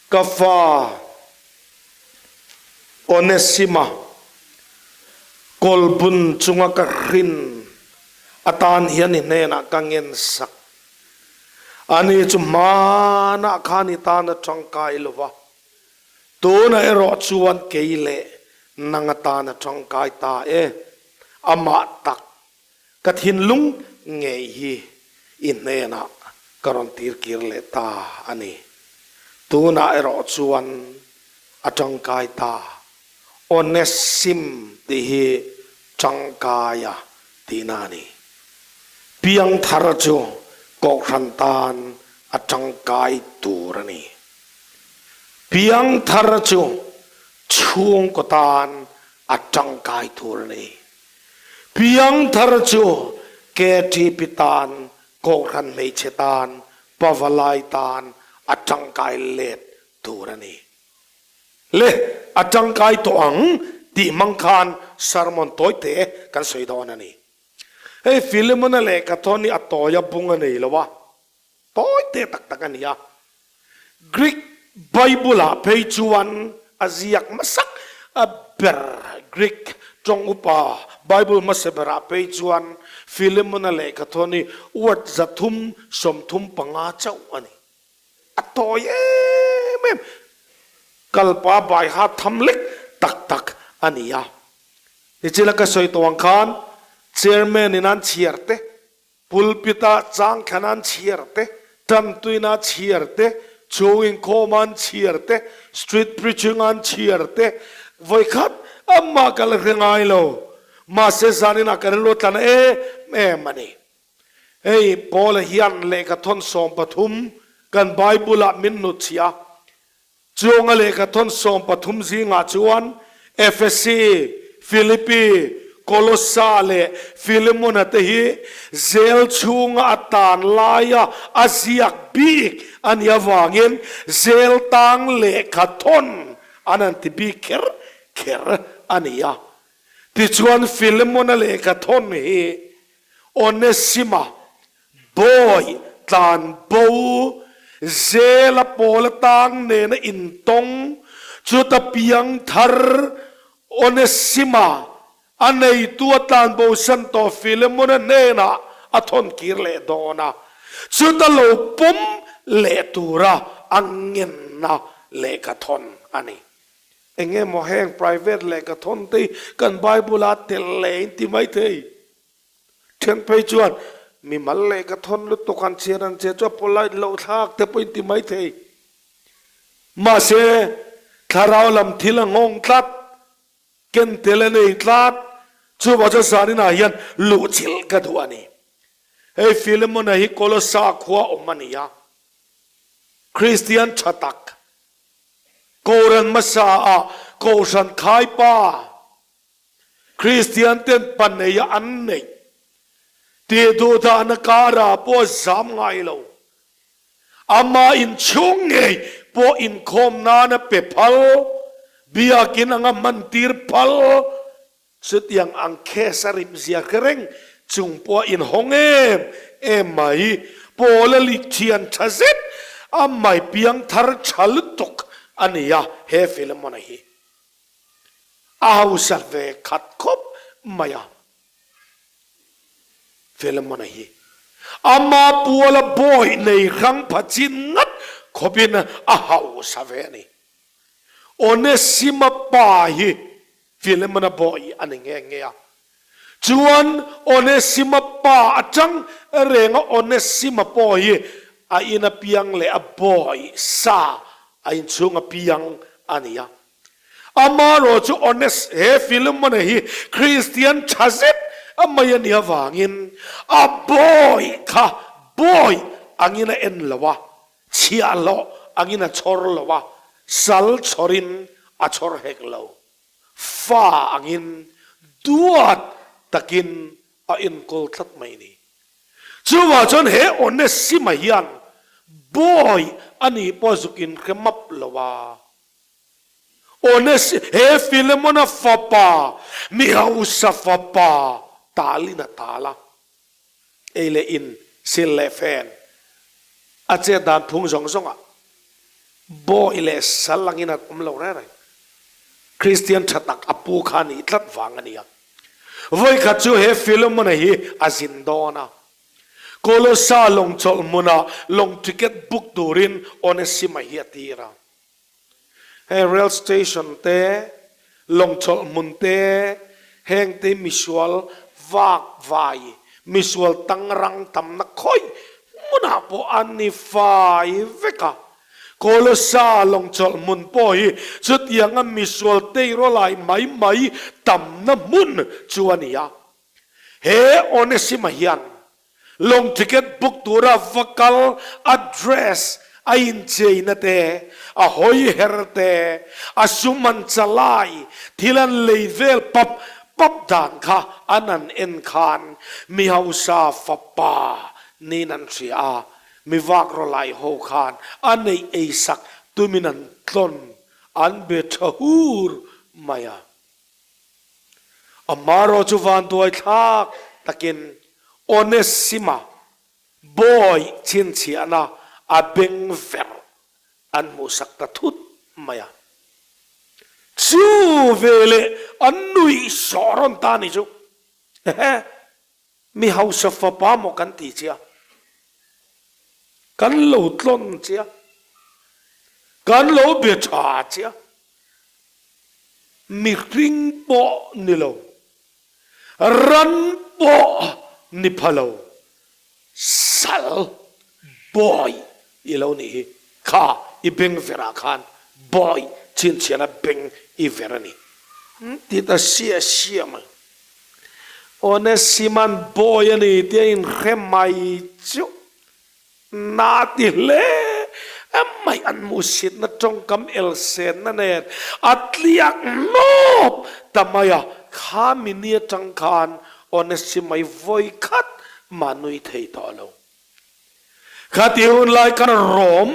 Ka fa Onesima kawlbun chunga ka hrin atan hian i hnenah ka ngensak. Ani chu hmanah khan i tan a tangkai lo va, tunah erawh chuan kei leh nang atan a tangkai ta e, amah tak Ka thinlung ngei hi i hnenah ka rawn tirkir leh ta a ni. Tunah erawh chuan a tangkai ta. Onesim tih hi tangkaia tihna a ni. Piangthar chu Kohhran tan a tangkai tur a ni. Piangthar chu chhungkaw tan a tangkai tur a ni. Piangthar chu KTP tan, Kohhran hmeichhe tan, Pavalai tan a tangkai let tur a ni. Le, a tangkai tawh ang tih hmang khan sermon tawi te kan sawi dawn a ni. Hei Philemon-a lehkha thawn hi a tawia bung a nei lo a, tawi te tak tak a ni a. Greek Bible-ah phei chuan a ziak hmasak ber Greek tawng upa Bible hmasa berah phei chuan Philemon-a lehkha thawn hi word 335 chauh a ni. A tawi em em, kalpa baiha tham lek tak tak a ni a. Nichina ka sawi tawh ang khan Chairman-in an chhiar te, Pulpit-ah changthlan an chhiar te, tantuina chhiar te, chhungin khawm an chhiar te, street preaching an chhiar te, vawikhat amah ka la hre ngai lo. Mahse zaninah ka rilru tlan em em a ni. Hei Paula hian lehkha thawn 13 kan Bible-ah min hnutchhiah a. Chunga lehkha thawn 13 zingah chuan Efesi, Philippi, Kolossa leh Philemona te hi zel chhunga a tan laia a ziak bik a nih avangin zel tang lehkha thawn an han ti bik kher kher a ni a. Tichuan Philemona lehkha thawn hi Onesima Bawi tlan bo zela pawl atang nena intawng chuta piang thar Onesima a neitu a tlan bo san tawh Philemona hnenah a thawn kir leh dawn a, chuta lo pawm leh tura a ngenna lehkha thawn a ni. Eng emaw heng private lehkha thawn te hi kan Bible-a tel leh in ti maithei. Then phei chuan mimal lehkha thawn lutuk han chhiar han chhiar chu a polite loh thlak te pawhin ti mai thei. Mahse, thlarau lam thil a nghawng tlat, ken tel a nei tlat, chuvang chuan zaninah hian luhchilh ka duh a ni. Hei Philemon-a hi Kolossa khua awm a ni a, Kristian tha tak, Kohhran hmasa ah Kohhran khaipa, Kristian ten pa neia an neih tih duhdahna karah pawh a zam ngai lo. Ama inchhung ngei pawh inkhawm nana pe phal, biakin anga hmantir phal, chutiang ang case a rip zia hre reng chung pawh a inhawng em em mai. Paula lithian tha zet a mai piangthar tha lutuk a ni a he Philemon-a hi. A hausa ve khat khawp mai a, Philemon-a hi ama puala bawi nei hrang pha chin ngat khawpin a hausa ve a ni. Onesima pa hi Philemon-a bawi a ni nghe nghe a, chuan Onesima pa atang renga Onesima pawh hi a ina piang leh a bawi sa a inchhunga piang a ni a. Amarawh chu Ones he Philemon-a hi Kristian tha zet a mai a nih avangin a bawi kha bawi angin a en lo a, chhiahhlawh angin a chhawr lo a, sal chhawrin a chhawr hek lo. Fa angin duat takin a enkawl tlat mai a ni. Chuvah chuan he Onesima hian bawi a nih pawh zuk inhre map lo a. Ones, he Philemona fapa, mi hausa fapa talin a tal a. Ei leh in, sil leh fen, a chet dan phung zawng zawngah. Bawi leh sal angin an awm lo reng reng. Kristian tha tak a pu kha a nih tlat vang a nia. Vawikhat chu he Philemon-a hi a zin dawn a. Kolossa lawng chawlh hmunah lawng ticket book turin Onesima hi a tir a. Hei rail station te, lawng chawlh hmun te, heng te misual vak vai, misual tangrang tamna khawih hmunah pawh an ni fai vek a. Kolossa lawng chawlh hmun pawh hi chutianga misual teirawlai mai mai tamna hmun chu a ni a. He Onesima hian lawng ticket book tura va kal a dress a incheina te, a hawiher te, a sum an chalai thil an lei vel pap pap dan kha an han en khan mi hausa fapa niin an hria a, Mi vak rawlai ho khan a neih eisak tumin an tlawn an be tha hur mai a. Amarawh chu vanduai thlak takin Onesima bawi chhinchhiahna a beng verh an hmuhsak ta thut mai a. Chu veleh an nuih sawh rawn ta ni chu. Hehe. Mi hausa fapa maw kan ti che a, kan lo tlawn che a, kan lo be tha che a, mihring pawh ni lo, ran pawh ni pha lo, sal bawi i lo nih hi, kha i beng verah khan bawi chhinchhiahna beng i ver a ni, ti ta siah siah mai. Onesiman bawi a ni tia inhre mai chu na ti hle mai an hmuhsitna tawngkam elsenna nen a tliak hnawp ta mai a, kha mini atang khan Onesimai vawi khat mah nui thei tawh lo. Khati hun lai khan Rom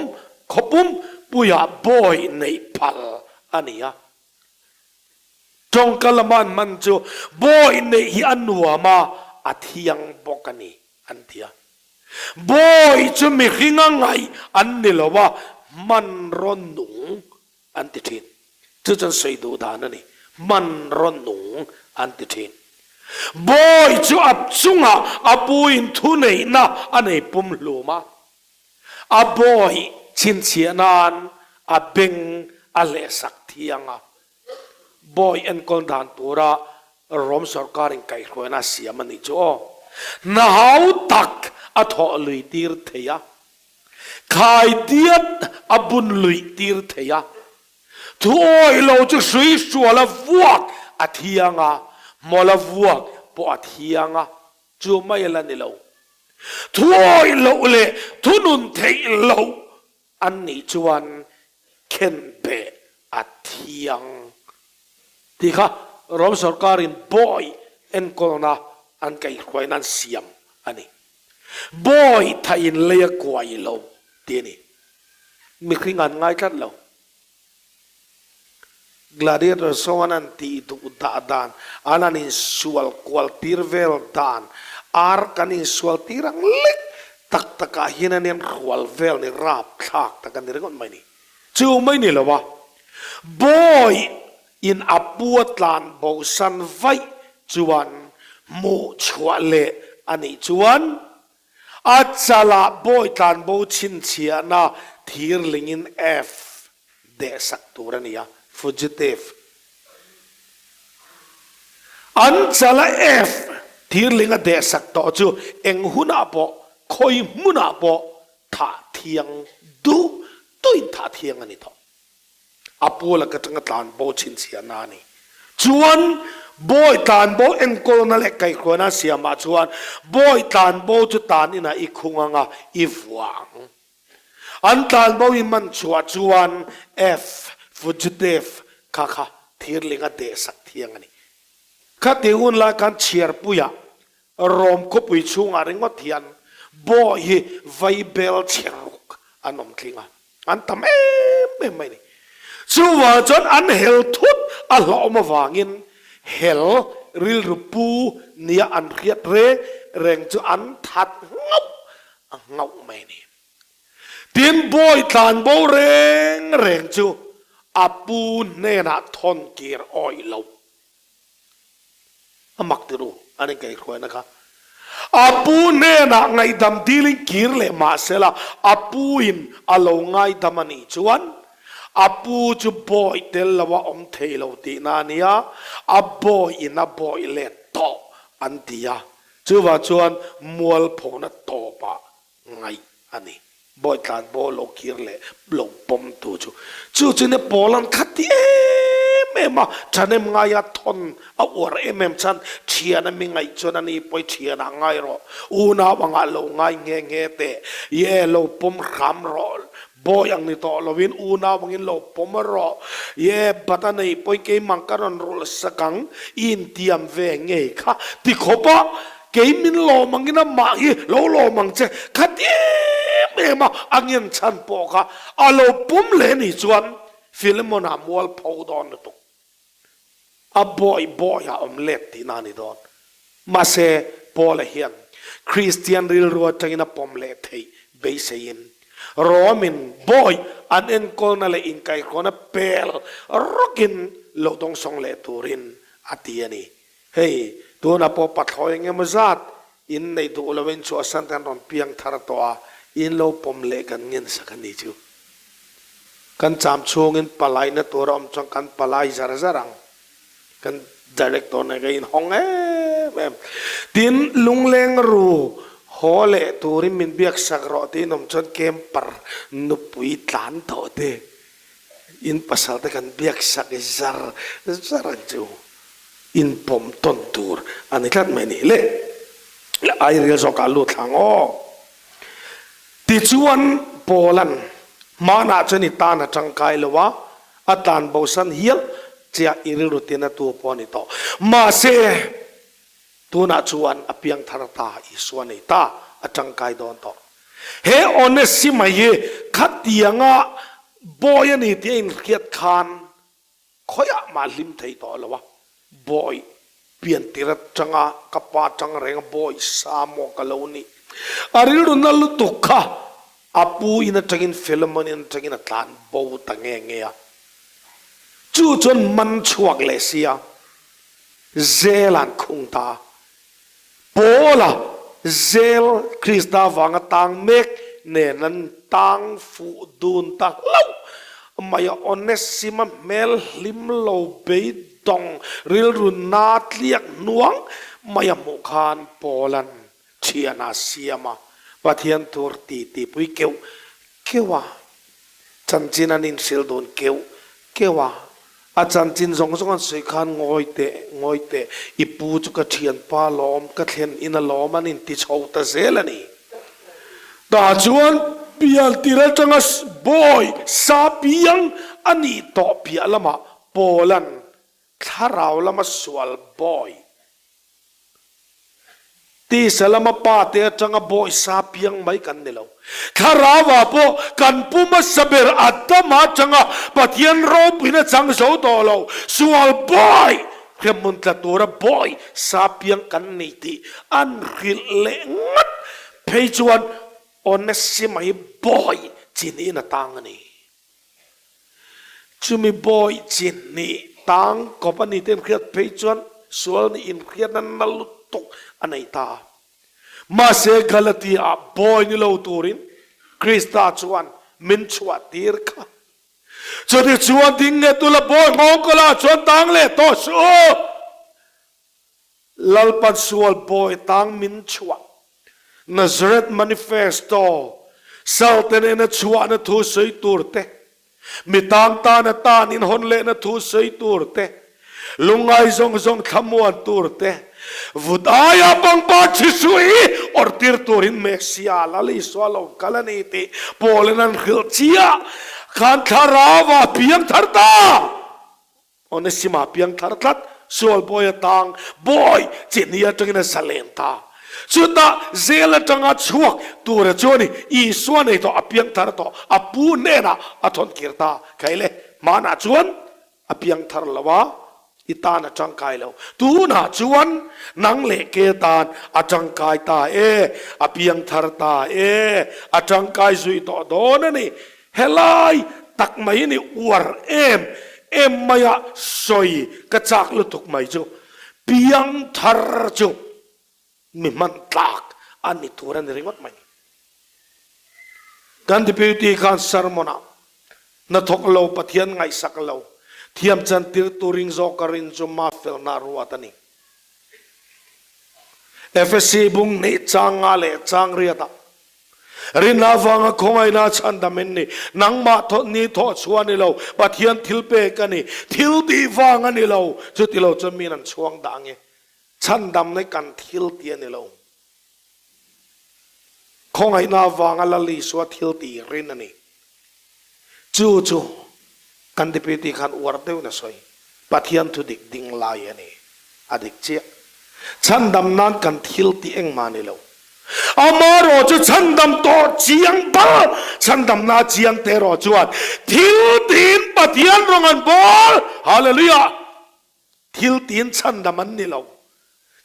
khawpum puiah bawi neih phal a ni a. Tawngka lama an hman chu bawi neih hi a nuam a, a thiang bawk a ni, an ti a. Bawi chu mihringa ngaih an ni lo a, hmanraw nung an ti thin. Chu chuan sawi duh dan a ni, hmanraw nung an ti thin. Bawi chu a chungah a puin thuneihna a nei pumhlum a. A bawi chhinchhiah nan a beng a hlehsak thiang a, bawi enkawl dan tura Rom sorkarin kaihhruaina a siam a nih chu aw. Hna hau tak a thawh lui tir thei a, khaidiat a bun luih tir thei a, thu awih lo chu hrui hrual a vuak a thiang a, hmawlh a vuak pawh a thiang a. Chu mai la ni lo. Thuawih loh leh thunun theih loh an nih chuan khenbeh a thiang tih kha Rom sorkarin bawi enkawlna an kaihhruaina an siam a ni. Bawi thain lei a kuai lo tih a ni. Mihring an ngai tlat lo. Gladiator sawn an tih duh dah dan, an han insual kual tir vel dan, ar kan insual tir ang lek tak takah hian an inhrual vel ni rapthlak tak a ni ringawt mai ni. Chu mai ni lo a, bawi in a pu a tlan bosan vaih chuan hmuh chhuah leh a nih chuan A chalah bawi tlanbo chhinchhiahna thirlingin F dehsak tur a ni a, fugitive. An chala F thirling a dehsak tawh chu eng hunah pawh, khawi hmunah pawh thah thiang duh tuin thah thiang a ni tawh. A pu lak atanga tlanbo chhinchhiahna a ni. Chuan bawi tlanbo enkawlna leh kaihhruaina siamah chuan bawi tlanbo chu tan inah i khung anga i vuang. An tlanbo i man chhuah chuan F, fugitive, kha kha thirling a dehsak thiang a ni. Khati hun lai khan chhiarpuiah Rom khawpui chhungah ringawt hian bawi hi vaibel chheruk an awm tling a. An tam em em mai ni. Chuvang chuan an hel thut a hlauhawm avangin hel rilru pu nia an hriat reng reng chu an that nghauh a nghauh mai ni. Tin, bawi tlan bo reng. reng reng chu a pu hnenah thawn kir awih lo. A mak ti ru, an inkaihhruaina kha. A pu hnenah ngaihdam dilin kir leh mah sela, a puin a lo ngaidam a nih chuan a pu chu bawi tel lo a awm thei lo tihna a nia, a bawiin a bawi let tawh an ti a. Chuvah chuan mualphona tawpah ngaih a ni. Bawi tlan baw lo kir leh lo pawm tu chu. Chu chu nia pawl an khat ti em em a, thahnem ngaia thawn a uar em em chuan thian a mi ngaih chuan a ni pawi thian ah ngai rawh, unau angah lo ngai nghe nghe teh, ye lo pawm hram rawh, bawi ang ni tawh lovin unau angin lo pawm rawh, ye bat a nei pawi keimang ka rawn rulh sak ang, i intiam ve ngei kha ti khawp a. Kei min lawm angin amah hi lo lawm ang che, khat em em a a ngen chhan pawh kha a lo pum leh ni chuan Philemon-a mual pho dawn lutuk. A bawi bawi a awm let tihna a ni dawn. Mahse, Paula hian Kristian rilru atangin a pawm leh theih beiseiin Rom-in bawi an enkawlna leh inkaihhruaina pel rawkin lo dawngsawng leh turin a ti a ni. Hei, tunah pawh pathlawi eng emaw zat in neih duh lo in chhuahsan kan rawn piang thar tawh a, in lo pawm leh kan ngen sak a ni chu. Kan cham chhungin palaina tur a awm chuan kan palai zar zar ang. Kan director nen kan inhawng em em. Tin, lungleng ru haw leh turin min biak sak rawh tiin awm chuan camper nupui tlan tawh te in pasal te kan biak sak zar zar ang chu. Inpawm tawn tur a ni tlat mai ni le. Ai ril zawkah lut thlang aw. Tichuan Paula'n hmanah chuan i tan a tangkai lo a, a tlan bosan hial chiah i rilru tina tu pawh a ni tawh. Mahse, tunah chuan a piang thar ta, Isua nei ta, a tangkai dawn tawh. He Onesima hi khatianga bawi a ni tih a inhriat khan Khawiah mah hlim thei tawh lo a, bawi pian tir atanga ka pa tang reng a bawi sa maw ka lo nih. A rilru na lutuk kha a pu in atangin Philemon in atangin a tlan bo ta nge nge a. Chu chuan man chhuak leh sia zel an khung ta a. Paula zel Krista vanga tang mek nen an tang fuh dun ta hlauh mai a, Onesima hmel hlim lo beidawng rilru na tliak hnuang mai a hmuh khan Paula'n thian a siam a, Pathian tur ti tihpui keuh keuh a, chanchin an inhrilh dun keuh keuh a. A chanchin zawng zawng an sawi khan ngawi teh, ngawi teh, i pu chu ka thianpa lawm, ka thlen in a lawm an inti chho ta zel a ni. Tah chuan piantir atanga bawi sa piang a nih tawh piah lamah Paula'n thlarau lama sual bawi Tisa lama pa te atanga bawihsa piang mai kan ni lo. Thlarauah pawh kan pu hmasa ber Adama atanga Pathian ropuina chang zo tawh lo, sual bawi hremhmun tla tura bawihsa piang kan ni tih an hrilh leh ngat phei chuan Onesima hi bawi chi niin a tang a ni. Chumi bawi chin nih tang kawp a ni te inhriat phei chuan sual nih inhriatna na lutuk a nei ta. Mahse Galatia ah bawi ni lo turin Krista chuan min chhuah tir kha. Chuti chuan ding nge tula bawi nghawng kawlah chuan tang leh tawh suh u. Lalpan sual bawi tang min chhuah. Nazareth Manifesto, Salte nena chhuahna thu sawi tur te, mi tang tana tan inhawn lehna thu sawi tur te, lungngai zawng zawng thlamuan tur te, vut aia pangpar chhisui awrh tir turin Messiah Lal Isua lo kal a ni tih Paulin an hrilh chiah khan thlarau a piang thar ta! Onesima piang thar tlat, sual bawi a tang, bawi chini atangin a zalen ta. Chutah zel atanga chhuak tura chuan Isua nei tawh a piang thar tawh, a pu hnenah a thawn kir ta. Khaile, hmanah chuan a piang thar lo a, i tan a tangkai lo. Tunah chuan nang leh ke tan a tangkai ta e, a piang thar ta e, a tangkai zui tawh dawn a ni. Helai! tak mai ni uar em em maia sawi ka chak lutuk mai chu piangthar chu mi hman tlak a ni tur a ni ringawt mai. Kan Deputy khan sermon ah hnathawk lo Pathian ngaihsak lo thiam chantir turin zawk ka rin chu mafelna ruat a ni. Efesi bung hnih chang nga leh chang riatah, Rinna avanga khawngaihna chhandam in ni, nangmah thawh ni thawh chhuah a ni lo, Pathian thil pek a ni, thil tih vang a ni lo, chuti lo chuan min an chhuang dah ange, chhandamna hi kan thil tih a ni lo. Khawngaihna avanga Lal Isua thil tih rin a ni. Chu chu kan Deputy khan uar deuhin a sawi. Pathian thu dik ding lai a ni. A dik chiah. Chhandam nan kan thil tih engmah a ni lo. Amaherawh chu chhandam tawh chiang bal, chhandamna chiang te erawh chuan thil tiin Pathian rawng an bawl. Hallelujah! Thil tiin chhandam an ni lo.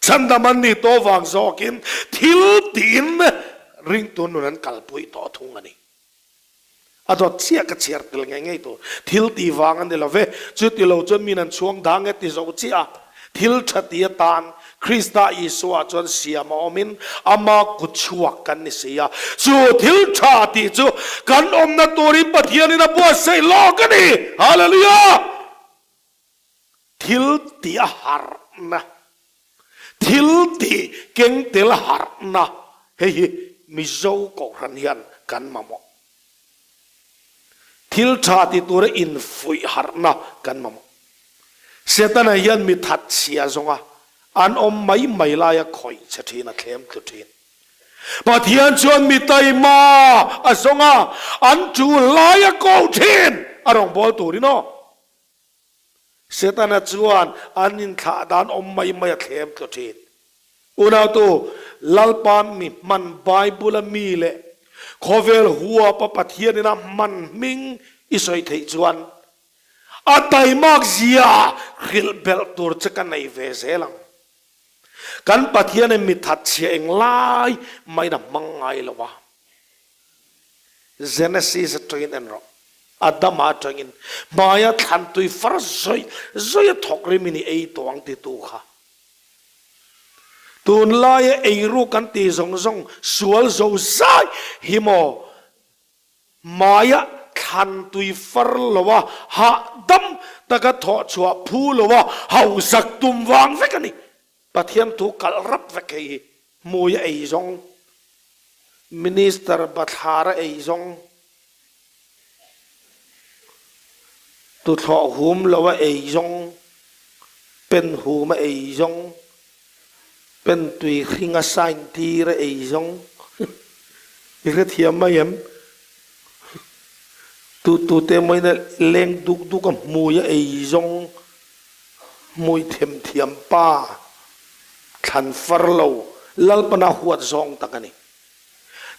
Chhandam an nih tawh vang zawkin thil tiin ringtu nun an kalpui tawh thung a ni. A dawt chiah ka chhiar tel ngei ngei tur. Thil tih vang a ni lo ve. Chuti lo chuan min an chhuang dang e ti zo chiah a. Thil tha ti atan Krista Isua chuan siam a awmin ama kut chhuak kan ni si a. Chu thil tha tih chu kan awmna turin Pathianin a buatsaih lawk a ni. Hallelujah! Thil tih a harhna, thil tih keng tel harhna hei hi Mizo Kohhran hian kan mamawh. Thil tha ti tura infuih harhna kan mamawh. Setana hian mi that chhia zawnga an awm mai mai laia khawih che thin a thlem tlu thin. Pathian chuan mi taima a zawnga an tul laia koh thin a rawngbâwl turin aw. Setana chuan an inthlah dan awm mai mai a thlem tlaw thin. Unautu, Lalpa mi hman Bible-a mi leh khawvel huapa Pathianin a hman hming i sawi theih chuan a taimak zia hrilh belh tur che ka nei ve zel ang. Kan Pathianin mi thatchhia englai main a hmang ngai lo a. Genesis atangin en rawh. Adama atangin hmaia thlan tui far zawih zawih a thawk rimin i ei tawh ang titu kha. Tunlaia eiru kan ti zawng zawng sual zo zai hi maw hmaia thlan tui far loa hahdam taka thawh chhuah phu loa hausak tum vang vek a ni. Pathian thu kalh rap vek hei hi hmui a ei zawng, Minister bathlar a ei zawng, tuthlawh hum lo a ei zawng, pen hum a ei zawng, pen tui hring a sign tir a ei zawng, i hrethiam mai em? Tu tu te mawiin a leng duk duk a hmui a ei zawng. Hmui themthiam pa thlan far lo Lalpana huat zawng tak a ni.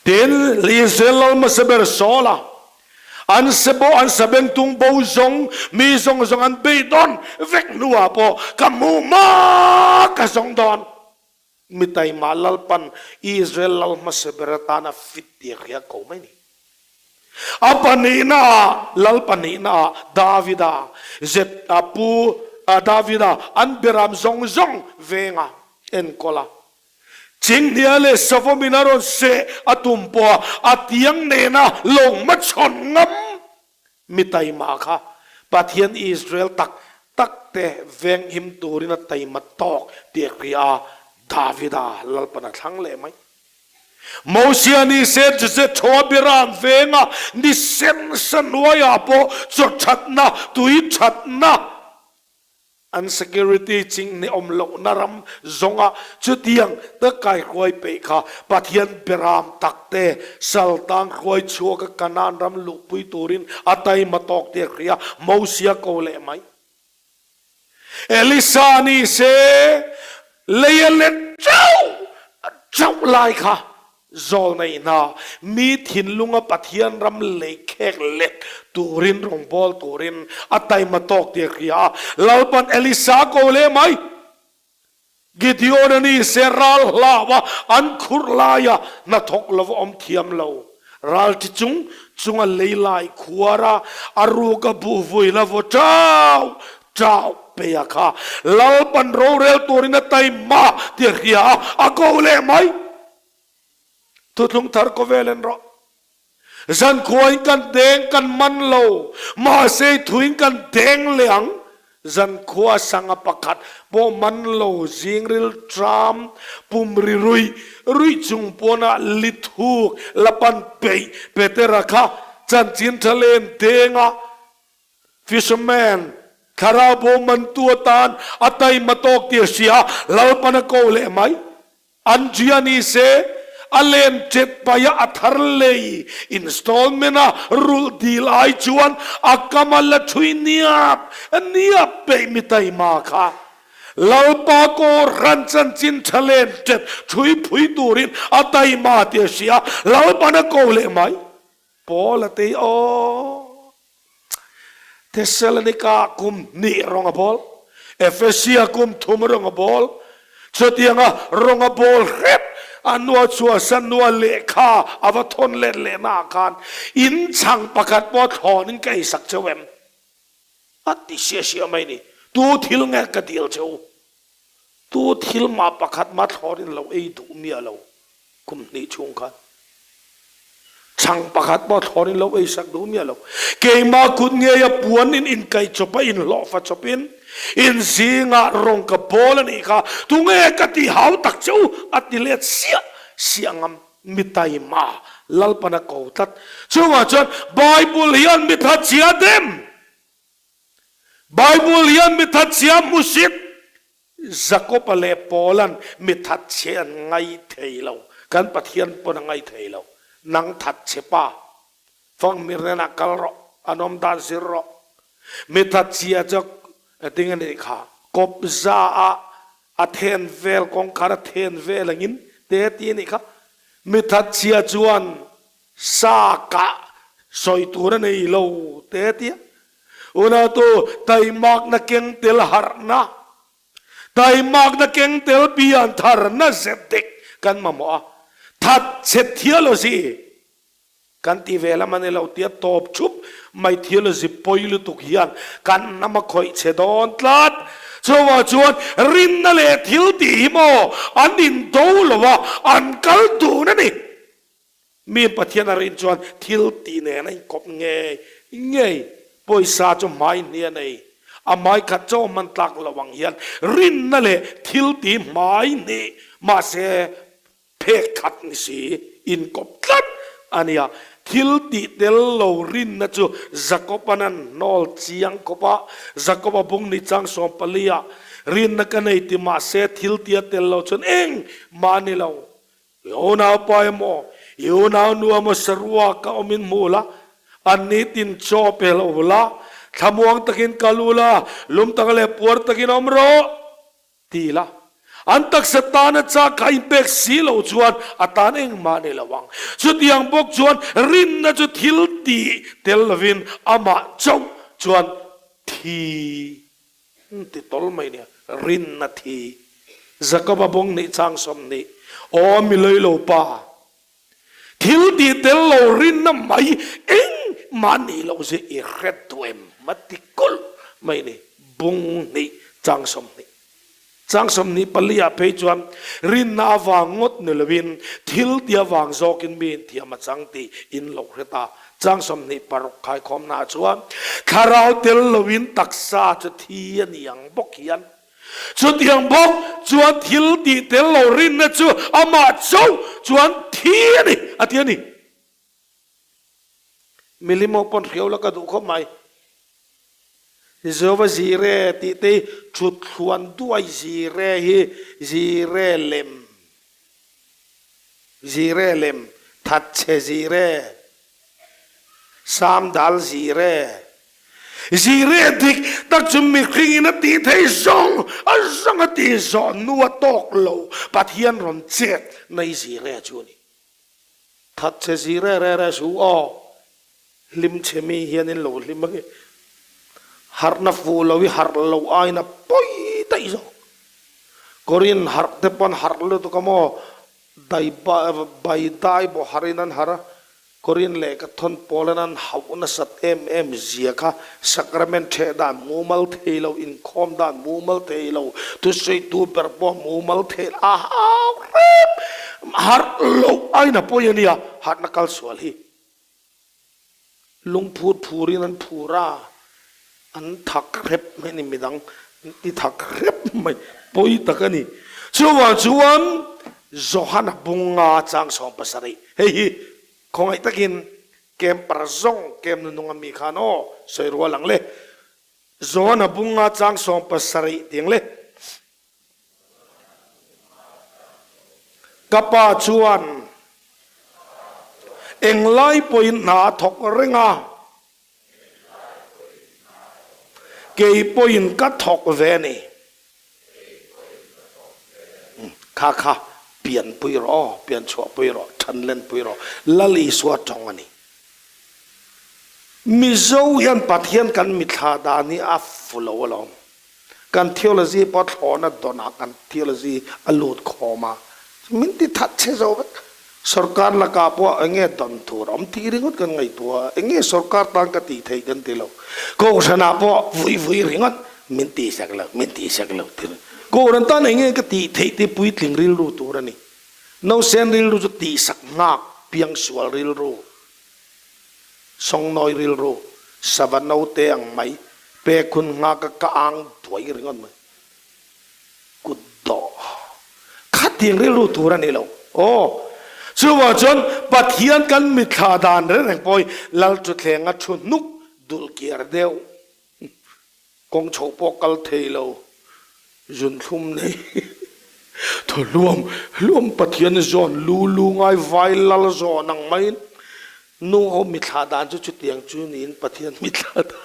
Tin, Israel lal hmasa ber Saula, an sebo an sabengtung bo zawng mi zawng zawng an beidawn vek hnuah pawh ka hmuh hma ka zawng dawn. Mi taima Lalpan Israel lal hmasa ber atana fit tih a hria ko mai ni. A pahnihnaah, lal pahnihnaah Davida, zet a pu Davida an beram zawng zawng venga enkawl a. Chinghnia leh Savawmin a rawn seh a tum pawha a tiang nena lo hmachhawn ngam Mi taima kha Pathian Israel tak tak te venghim turin a taima tawk tih a hria a, Davida Lalpan a thlang leh mai. Mosia ni se Jethro Abiram venga ni sen sa hnuaiah pawh chaw thatna, tui thatna, An security chinghne awm lohna ram zawnga chutiang ta kaihruai peih kha Pathian beram takte saltang hruai chhuaka Kanaan ram luhpui turin a taima tawk tih a hria, Mosia ko leh mai. Elisa ni se lei a let chauh chauh lai kha Zawlnei hna, mi thinlunga Pathian ram lei khek let turin rawngbâwl turin a taima tawk tih a hria a. Lalpan Elisa ko leh mai. Gideon-a ni se ral hlauha an khurh laia hnathawk lova awm thiam lo. Ralṭi chung chunga lei lai khuar a, a ruka buh vui la vaw ṭau ṭau pei a kha. Lalpan rorel turin a taima tih a hria a, a ko leh mai. Thuthlung thar khawvel en rawh. Zankhuain kan deng kan man lo, mahse thuin kan deng leh ang. Zankhua sanga pakhat pawh man lo zingril tram pum ri ruih ruih chung pawnah lithuk la pan peih Petera kha chanchin tha len denga fisherman thlarau bo mantu atan a taima tawk tih a hria, Lalpan a ko leh mai. Andria ni se, a len ṭet paia a thar lei installment a rulh dil ai chuan a kam a la ṭhui niap niap peih mi taima kha. Lalpa Kawhhran chanchin ṭha len ṭet ṭhui phui turin a taima tih a hria, Lalpan a ko leh mai. Paul a ti, Aw, Thessalonika kum hnih rawng a bawl, Ephesia kum thum rawng a bawl, chutianga rawng a bawl hrep a nua chhuahsan nua lehkha a va thawn let lehna ah khan in chhang pakhat pawh thlawnin ka eisak cheu em? A ti sia sia mai ni. Tu thil nge ka dil cheu? Tu thil mah pakhat mah thlawrin lo ei duh miah lo kum hnih chhung khan chhang pakhat pawh thlawrin lo ei sak duh miah lo. Keimah kut ngeia puan in inkaih chawp a inhlawhfa chawpin in zingah rawng ka bawl a nih kha tunge ka ti hau tak che u a ti let siah siah ngam mi taima Lalpan a ko tlat. Chungah chuan Bible hian mi thatchhia dem Bible hian mi thatchhia hmusit Jakob-a leh Paul-a'n mi thatchhe an ngai thei lo. Kan Pathian pawn a ngai thei lo. Nang thatchhe pa, fangmir hnenah kal rawh, an awm dan zir rawh. Mi thatchhia chu engtin a nih kha? Kawpza ah a then vel, kawngkhar a then vel angin te ti a nih kha. Mi thatchhia chuan Sa kah sawi tur a nei lo te tia. Unautu taimakna keng tel harhna, taimakna keng tel pian tharna zet dik kan mamawh a. That chhe theology kan ti ve lam a ni lo tia tawp thup mai theology pawi lutuk hian kan hnam a khawih chhe dawn tlat. Chuvang chuan rinna leh thil tih hi maw an indo lo a, an kal dun a ni. Mi Pathian a rin chuan thil tih nen a inkawp ngei ngei. Pawisa chu hmai hni a nei. A hmai khat chaw hman tlak lo ang hian rinna leh thil tih hmai hnih mahse phek khat ni si inkawp tlat a nia. Thil tih tel lo rinna chu Jakob-a'n an hnawl chiang khawp a, Jakob-a bung ni chang 14 ah rinna ka nei ti mahse thil tih a tel lo chuan engmah a ni lo. I unaupa emaw, i unaunu emaw saruak a awmin hmu la, an nitin chaw pe lo la, thlamuang takin kal u la, lum tak leh puar takin awm rawh, ti la. An taksa tana chak kha inpek si lo chuan a tan engmah ni lo ang. Chutiang bawk chuan rinna chu thil tih tel lovin amah chauh chuan thi. Ti tawl mai nia, rinna thi. Jakoba bawng nih chang 20, Aw mi lei lo pa, thil tih tel lo rinna mai engmah nih loh zia i hret duh em? A ti kulh mai ni, bung hnih chang 20. Chang 24 ah phei chuan rinna avang ngawt ni loin thil tih avang zawkin mi inthiam a chang tih in lo hre ta. Chang 26 khaikhawmna ah chuan thlarau tel loin taksa chu thi a ni ang bawk hian chutiang bawk chuan thil tih tel lo rinna chu amah chauh chuan thi a ni a ti a ni. Milim ho pawn hriau la ka duh khawp mai. Jehovah Jireh tih te hi thuthluan duai Jireh hi Jireh lem. Zire lem, thatchhe zire, samdal zire. Zire dik tak chu mihring in a tih thei zawng a zawng a tih zawh hnu a tawk lo Pathian rawn chet mai zire chu a ni. Thatchhe zire re re su aw, hlim chhe mi hian in lo hlim ange. Harhna fuh lo i harh lo aiin a pawi daih zawk. Korin harh te pawn harh lutuk a maw, dai bai dai bawh harhin an harh a. Korin lehkha thawn pawlan an hauh nasat em em zia kha sacrament ṭheh dan mumal thei lo, inkhawm dan mumal thei lo, thusawitu ber pawh mumal thei lo, a hau hrep harh loh aiin a pawi a nia, harhna kal sual hi. Lungphur phurin an phur a, an thak hrep mai a ni, midang an ti thak hrep mai, pawi tak a ni. Chuvang chuan Johana bunga chang 70, hei hi khawngaih takin camper zawng camp nunung ami khan aw sawi rual ang le. Johana bunga chang 70 tiang le. Ka pa chuan englai pawhin hna a thawk reng a, kei pawhin ka thawk ve a ni. Kha kha pianpui rawh aw, pianchhuahpui rawh, thanlenpui rawh, Lal Isua tawng a ni. Mizo hian Pathian kan mithla dan hi a fu lo alawm. Kan theology pawh thlawhna dawnah kan theology a lut khawm a, min ti that chhe zo vek. Sorkar lakah pawh eng nge dawn tur awm tih ringawt kan ngaihtuah a, eng nge sorkar tan ka tih theih kan ti lo. Kohhranah pawh vui vui ringawt min tihsak lo, min tihsak lo ti ringawt. Kohhran tan eng nge ka tih theih tih puitling rilru tur a ni. Nausen rilru chu tihsak nghak piangsual rilru. Sawngnawi rilru, sava note ang mai, pek hun nghaka ka ang duai ringawt mai. Kut dawh. Khatiang rilru tur a ni lo. Aw. Chuvang chuan Pathian kan mitthla dan reng reng pawh hi Lalthuthleng a thu hnuk dulh kiar deuh. Kawng chhoh pawh kal thei lo, zunthlum nei thaw hluam hluam Pathian zawn lu lu ngai vai lal zawn ang maiin nu ho mithla dan chu chutiang chu niin Pathian mithla dan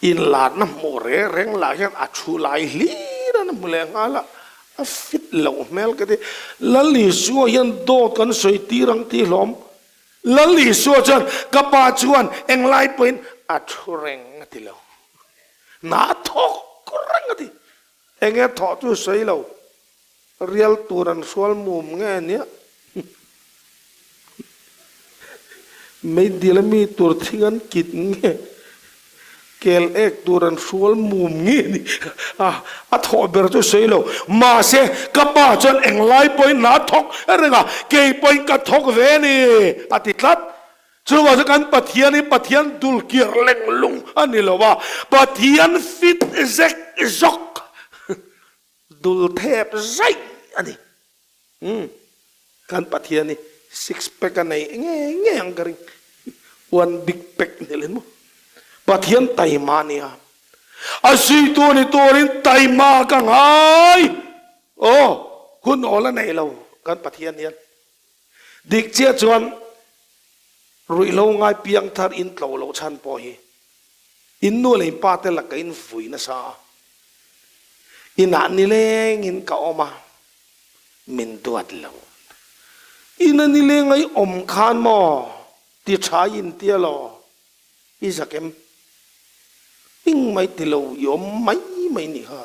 inlarna hmuh reng reng lah hian a thu lai hlir an hmu leh nghal a, a fit loh hmel ka ti. Lal Isua hian dawt kan sawi tir ang tih hlawm Lal Isua chuan, Ka pa chuan englai pawhin a thu reng a ti lo. Hna a thawk reng a ti. Enge thawh chu sawi lo, rial tur an hrual mum nge ania? Meidil a mi tur thing an kit nge? Kel ek tur an hrual mum nge ni a, a thawh ber chu sawi lo. Mahse, ka pa chuan englai pawhin hna a thawk reng a, kei pawhin ka thawk ve a ni, a ti tlat. Chuvang chu kan Pathian hi Pathian dulkir lenglung a ni lo a, Pathian fit zek zawk dul thep zaih a ni. Umm kan Pathian hi six pack a nei nge nge ang ka ring one big pack ni leh maw Pathian taima a nia a zuitu ni turin taima ka ngai aw hun awl a nei lo kan Pathian hian dik chiah chuan ruihhlo ngai piang thar in tlo loh chhan pawh hi in nu leh in pa te laka in vui nasa a inah nilengin ka awm a. Min duat lo. Ina nileng ai awm khan maw ti tha i in tia law? I zak em? Ing mai ti lo i awm mai mai ni kha.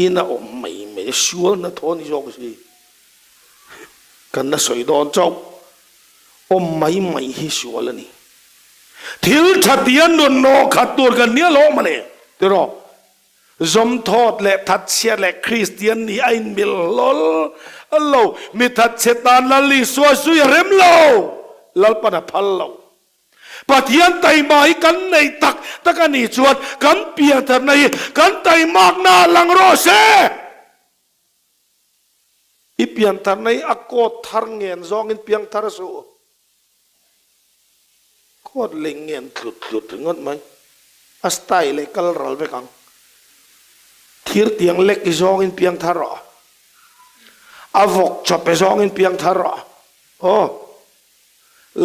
Ina awm mai mai sual na thaw ni zawk si. Kan la sawi dawn chauh. Awm mai mai hi sual a ni. Thil tha tia nun nawh khat tur kan nia lawm a ni. Tiraw? Zawmthawt leh thatchhiat leh Kristian nih a inmil hlawl lo. Mi thatchhe tan Lal Isua zui a rem lo. Lalpan a phal lo. Pathian taima hi kan neih tak tak a nih chuan kan piantharna hi kan taimakna ah lang rawh se. I piantharna hi a coat thar ngen zawngin piangthar suh. Coat lei ngen tlut tlut ringawt mai. A style leh kal ral vek ang. Thir tiang lek i zawngin piangthar rawh. A vawk chawp e zawngin piangthar rawh. Aw.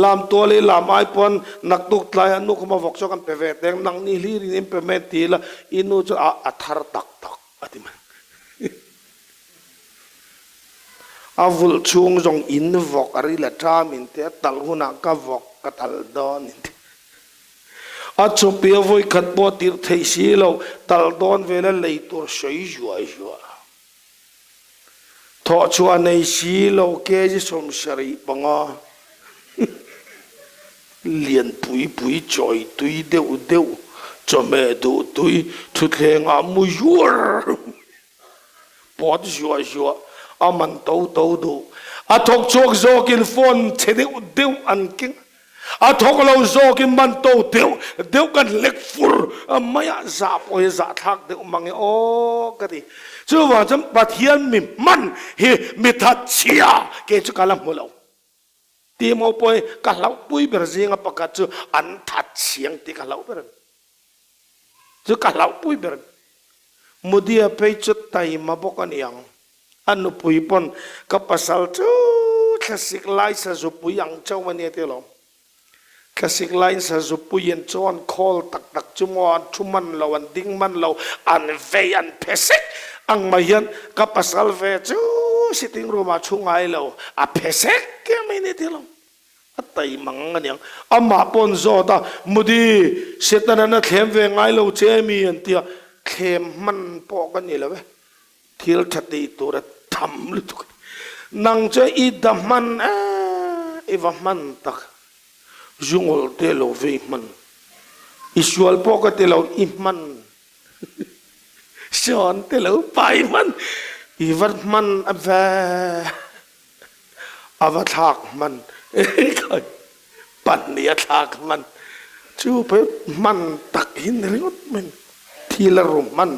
Lam tual i lam ai pawn naktuk tlai a nu khuma vawk chu kan pe ve teng nang ni hlir in in pe mai ti ila i nu chu a a thar tak tak a ti mai. A vulh chhung zawng in vawk a ril a ṭam in ti a talh hunah ka vawk ka talh dawn in ti. A chawpi a vawi khat pawh tirh theih si lo talh dawn vela lei tur sawi zuai zuah. Thawhchhuah nei si lo kg 75. Lian pui pui chawi tui deuh deuh, chawhmeh duh tui, thutthlengah mu zuar pawt zuah zuah, a man to to duh. A thawk chhuak zawkin phone chhe deuh deuh an keng a, a thawk lo zawkin man to deuh deuh kan hlek fur mai a, zah pawh hi zahthlak deuh mang e aw ka ti. Chuvang chuan Pathian mi hman hi mi thatchhia kei chu ka la hmu lo. Timo pawh hi ka hlauhpui ber zinga pakhat chu an thatchhiang tih ka hlauh ber a ni. Chu ka hlauhpui ber a ni. Mudia phei chu taima bawk a ni ang. A nupui pawn ka pasal chu thlasik lai sazupui ang chauh a nia tih alawm. Thlasik laiin sazupuiin chu an khawl tak tak chu maw an thu man lo, an ding man lo, an vei an phe sek ang mai hian ka pasal ve chu sitting room ah thu ngai lo, a phe sek em a nia tih alawm. A taimang a niang. Amah pawh an zawt a, Mudi, Setanan a thlem ve ngai lo che mi an ti a, thlem hman pawh ka ni lo e. Thil tha tih tur a tham lutuk a ni. Nang chu i da hman e, i va hman tak. Zungawl te lo vei hman. I sual pawh ka ti lo, i hman. Sawn te lo pai hman. I va hman a ve. A va thlak hman. Pahnih a thlak hman. Chu phei hman tak hi ni ringawt mai. Thil a ru hman,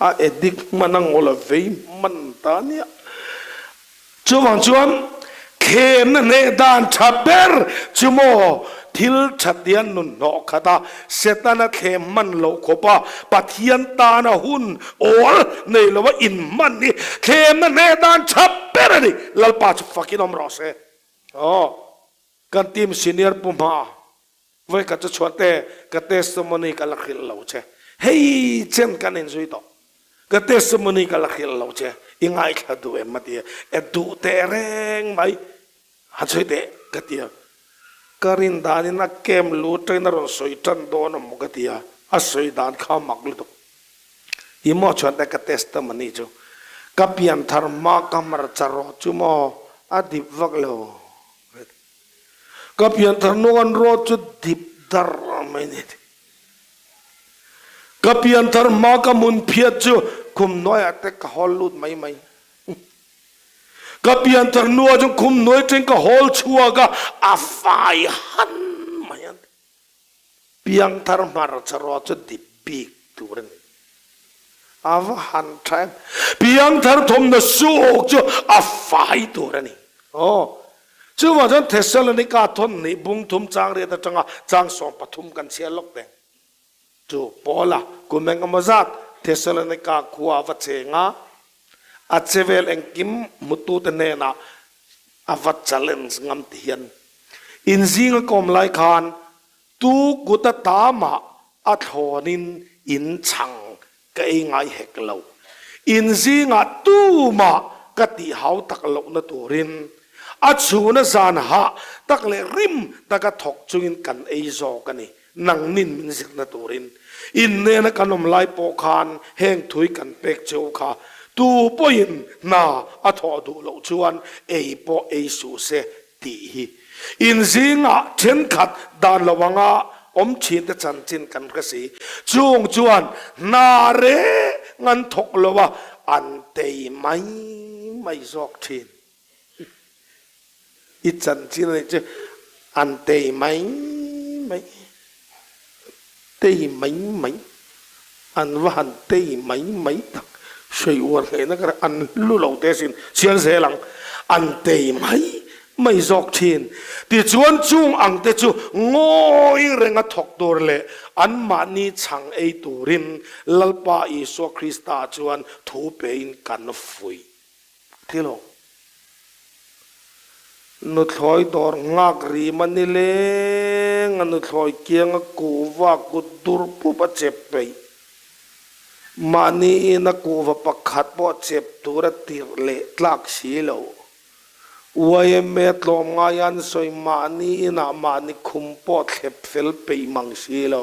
a addict hman, a ngawl a vei hman ta nia. Chuvang chuan thlemna hneh dan tha ber chu maw thil tha tia nun hnawh khat a, Setana thlem hman loh khawp a, Pathian tana hun awl nei lova inhman hi thlemna hneh dan tha ber a ni. Lalpa chu fakin awm rawh se. Aw. Kan team senior pu hma vawikhat chu chhuan te ka testimony ka la hrilh lo che. Hei chen kan inzui tawh. Ka testimony ka la hrilh lo che. I ngaithla duh em a ti a. E duh teh reng mai. Han sawi teh ka ti a. Ka rin danin a camp lu atangin a rawn sawi tan dawn a maw ka ti a. A sawi dan kha a mak lutuk. Hi maw chuan te ka testimony chu. Ka pianthar hma ka hmarcha rawh chu maw a dip vak lo. Ka pianthar hnung an rawt chu dip dar mai ni. Ka pianthar hma ka mun phiat chu khum hnuaiah te ka hawl lut mai mai. Ka pianthar hnuah chuan khum hnuai teng ka hawl chhuak a, a fai han mai a ni. Piangthar hmarcha rawt chu dip bik tur a ni. A va han tha em. Piangthar thawmhnaw suak chu a fai tur a ni. Aw. Chuvang chuan Thessalonika thawn hnih bung thum chang riat atanga chang 13 kan chhiar lawk teng. Chu Paula kum eng emaw zat Thessalonika khua a va cheng a, a chevel engkim hmutute hnenah a va challenge ngam ti hian inzinga kawm lai khan Tu kut a tamah a thlawnin in chhang ka ei ngai hek lo. In zingah tumah ka tih hau tak lohna turin a chhuna zan hah tak leh rim taka thawk chungin kan ei zawk a ni. Nangnin min zirna turin in nena kan awm lai pawh khan heng thui kan pek cheu kha tu pawhin hna a thawh duh loh chuan ei pawh ei suh se tih hi in zingah thenkhat dan lo anga awm thin te chanchin kan hre si. Chung chuan hna reng an thawk lo a, an tei mai mai zawk thin. I chanchin a nih chu an tei mai mai, tei mai mai, an va han tei mai mai tak. Sawi uar hlehna ka ri, an hlu lo te sin chhiar zel ang, an tei mai mai zawk thin. Tichuan chung ang te chu ngawi renga thawk tur leh anmahni chhang ei turin Lalpa Isua Krista chuan thu pein kan fuih thil ho. Nuthlawi dawr nghak rim a ni leng a, nuthlawi kianga kuhva kut dur pup a chep peih. Mahni ina kuhva pakhat pawh chep tur a tirh leh tlak si lo. Yma tlawm ngai an sawi mahni inah mahni khum pawh thlep fel peih mang si lo.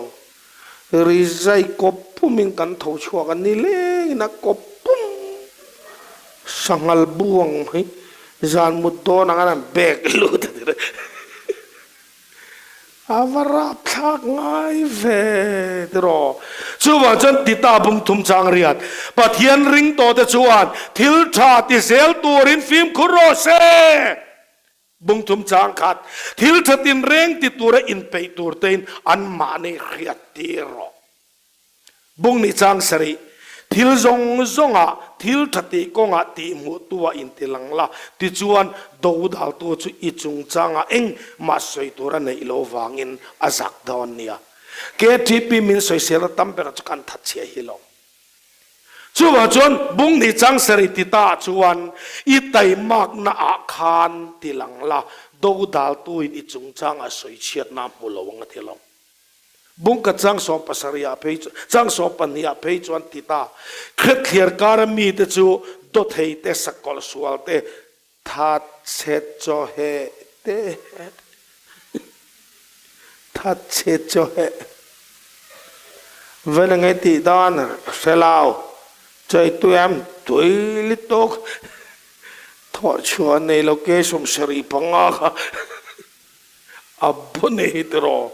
Rizai kawp pumin kan tho chhuak a, nilengin a kawp pum sanghal buang mai zan mut dawn ang an han bag lut a ti reng. A va rapthlak ngai ve tiraw. Chuvang chuan Tita bung thum chang riat, Pathian ring tawh te chuan thil tha ti zel turin fimkhur rawh se. Bung thum chang khat, thil tha tinreng ti tura inpeih tur tein anmahni hriat tir rawh. Bung nih chang sarih, thil zawng zawngah thil tha tih kawngah tihhmuh tu ah inti lang la, tichuan dodaltu chu i chungchangah engmah sawi tur a neih lo vangin a zak dawn nia. KTP min sawiselna tam berah chu kan thatchhia hi lo. Chuvang chuan bung nih chang sarih ti ta ah chuan i taimakna ah khan ti lang la, dodaltuin i chungchangah sawichhiatna a hmu lo ang a ti lo. Bungka chang 70 ah phei chang 12 ah phei chuan ti ta. Khrethliar kara mite chu dawthei te, sakawlh sual te, thatchhe chawheh te, thatchhe chawheh vel enge tih dan hre lo, chaitui am tui lutuk, thawhchhuah nei lo ke 75 kha. A bu nei tiraw.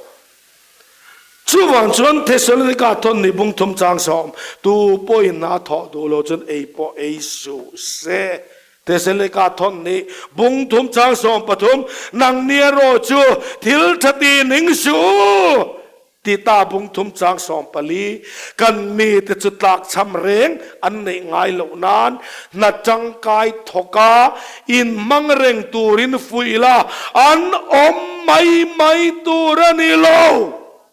Chuvang chuan Thessalonika thawn ni bung thum chang sawm, tu pawhin a thawh duh lo chuan ei pawh ei suh se. Thessalonika thawn ni bung thum chang 13, nang ni erawh chu thil tha ti ning suh u. Tita bung thum chang 14, kan mite chu tlakchham reng an neih ngai loh nan hna tangkai thawka inhmang reng turin fuih la, an awm mai mai tur a ni lo.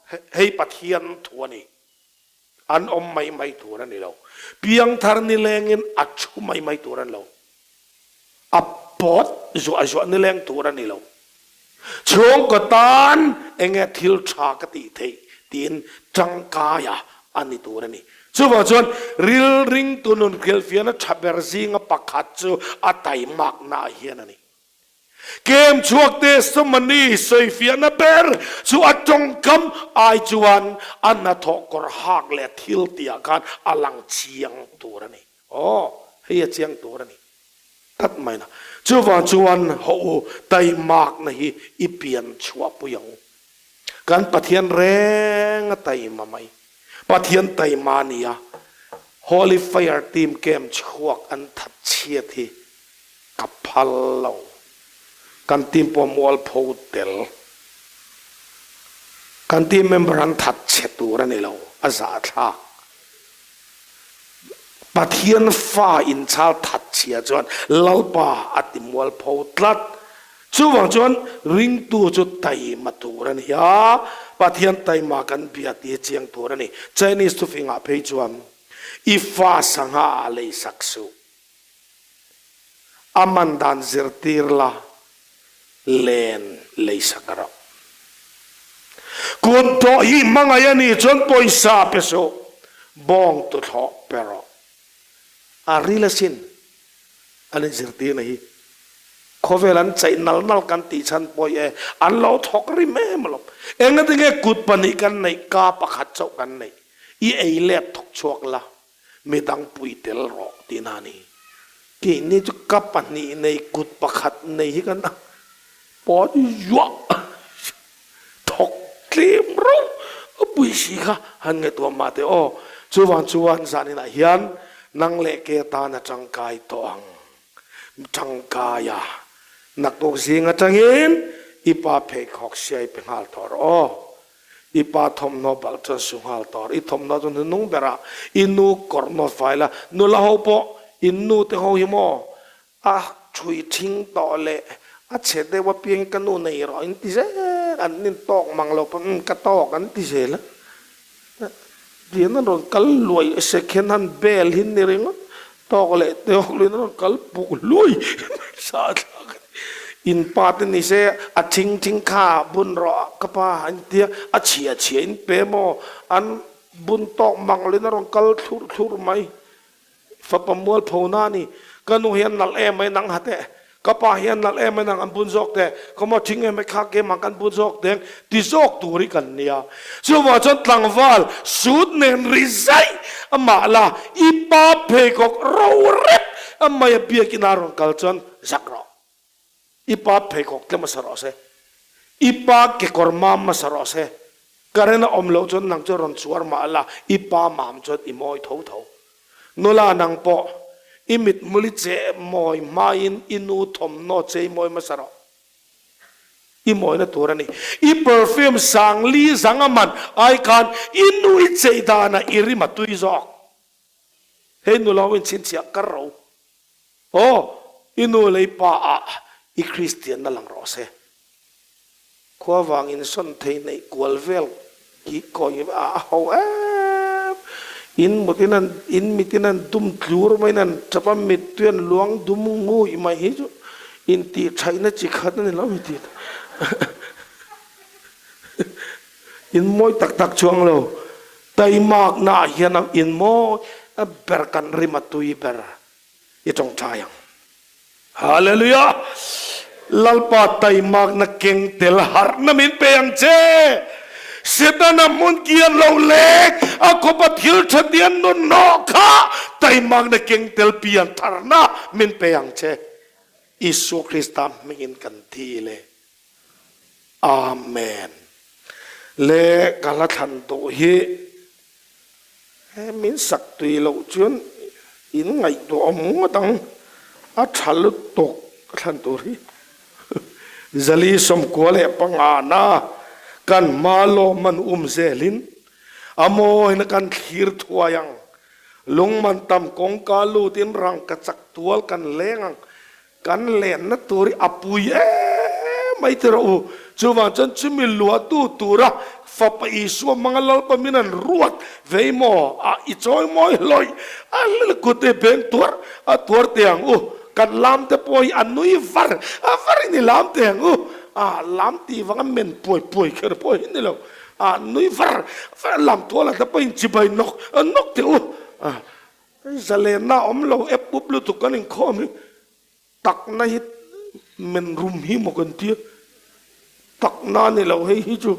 Hei Pathian thu a ni. An awm mai mai tur a ni lo. Piangthar nilengin a thu mai mai tur a ni lo. A pawt zuah zuah nileng tur a ni lo. Chhungkaw tan enge thil tha ka tih theih tiin tangkaia a ni tur a ni. Chuvang chuan rilringtu nun hrilhfiahna tha ber zinga pakhat chu a taimaknaah hian a ni. Kem chhuak testimony sawifiahna ber chu a tawngkam ai chuan a hnathawh kawr hak leh thil tihah khan a lang chiang tur a ni. Aw, hei a chiang tur a ni tlat mai na. Chuvang chuan haw u, taimakna hi i pian chhuah pui ang u. Kan Pathian reng a taima mai. Pathian taima a ni a, Holy Fire team camp chhuak an that chhiat hi ka phal lo. Kan team pawh mualpho tel. Kan team member an that chhe tur a ni lo, a zahthlak. Pathian fa inchhal that chhia chuan Lalpa a ti mualpho tlat. Chuvang chuan ringtu chu taima tur a ni a, Pathian taima kan bia ti a chiang tur a ni. Chinese thufingah phei chuan I fa sangha ah leisak suh. A man dan zirtir la len leisak rawh. Kut dawh hi hmangaih a nih chuan pawisa pe suh, bawng tuthlawh pe rawh. A ril asin an inzirtirna hi. Khawvel an chaih nal nal kan tih chhan pawi e, an lo thawk rim em alawm. Engatinge kut pahnih kan neih, ka pakhat chauh kan neih. I ei let thawk chhuak la, Midang pui tel rawh tihna a ni. Keini chu ka pahnih nei kut pakhat nei hi kan ang pawt zuah thawk tlem reuh a pui si kha han ngaihtuah mah teh aw. Chuvang chuan zaninah hian nang leh ke tan a tangkai tawh ang. Tangkai a naktuk zing atangin i pa pheikhawk siai pe nghal tawh rawh aw. I pa thawmhnaw balh chuan su nghal tawr. I thawmhnaw chu hnunung berah i nu kawr nawt fai la. Nula ho pawh in nu te ho hi maw a thui thing tawh leh a chhe deuh apiang hi ka nu nei rawh in ti zel an nin tawk mang lo pawh umm ka tawk an ti zel a. Tian an rawn kal luai second hand bel hi ni ringawt tawk leh tawk luiin an rawn kal puk hluai sa thlak a ni. In pa te ni se a thing thing kha bun rawh ka pa an tia a chhia chhia in pe maw an bun tawk mang luiin a rawn kal thlurh thlurh mai. Fapa mualpho na a ni. Ka nu hian nalh em mai nang ha teh. Ka pa hian nalh em mai nang an bun zawk teh. Ka maw thing em mai kha keimah kan bun zawk teng ti zawk tur hi kan nia. Chuvang chuan tlangval suit nen ri zaih amah la i pa pheikhawk ro rep a mai a biakin a rawn kal chuan zak rawh. I pa pheikhawk tlem a sa rawh se. I pa kekawr mam hmasa rawh se. Current a awm loh chuan nang chu rawn chhuar mah la, i pa mam chuan i mawi tho tho. Nula nang pawh i mithmul i che mawi hmain i nu thawmhnaw chei mawi hmasa rawh. I mawina tur a ni. I perfume sang li zang a man ai khan i nu i chei danah i rim a tui zawk. Hei nula ho in chhinchhiah kar ro. Aw, i nu lei pa ah i Kristian na lang rawh se. Khua vang in sawn thei neih kual vel ki kawi a ho em. In mut in an in mit in an dum tlur mai in an tap a mittui an luang dum ngui mai hi chu in tih thaihna chi khat a ni lo mi tih in mawi tak tak chuang lo. Taimakna ah hian a in mawi ber kan rim a tui ber i tawngtai ang. Hallelujah! Lalpa taimakna keng tel harhna min pe ang che. Setana hmun kian lo lek a khawpa thil tha tian nun hnawh kha taimakna keng tel pian tharna min pe ang che. Isua Krista hmingin kan dil e. Amen. Le ka hla thlan duh hi he min sak tui loh chuan in ngaihtuah awm ngawt ang, a tha lutuk ka thlan tur hi. Zali 98 na kan hma lawm an um zelin a mawina kan thlir thuai ang, lungman tam kawngka lutin rangka chak tual kan leng ang, Kan lenna tur hi a pui em mai ti rawh u. Chuvang chuan chumi luahtu tura Fapa Isua hmanga Lalpa min an ruat vei maw? A i chawi mawi hlawih a lil kut hi beng tuar a tuar teh ang u. Kan lam te pawh hi a nui var a var in i lam teh ang u. A lam tih vanga men puai puai kher pawh hi ni lo. A nui var var lam tual a te pawh in chibai nawk nawk teh u. A Zalenna awm lo ep up lutuk kan inkhawm hi takna hi men rum hi maw kan tia takna a ni lo hei hi chu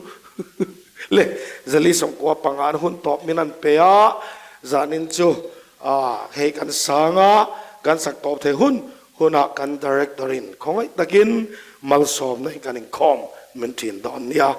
le zali 95 an hun tawp min an pe a zanin chu hei kan sang a kan sak tawp thei hun hunah kan director in khawngaih takin malsawmna hi kan inkhawm min thin dawn nia.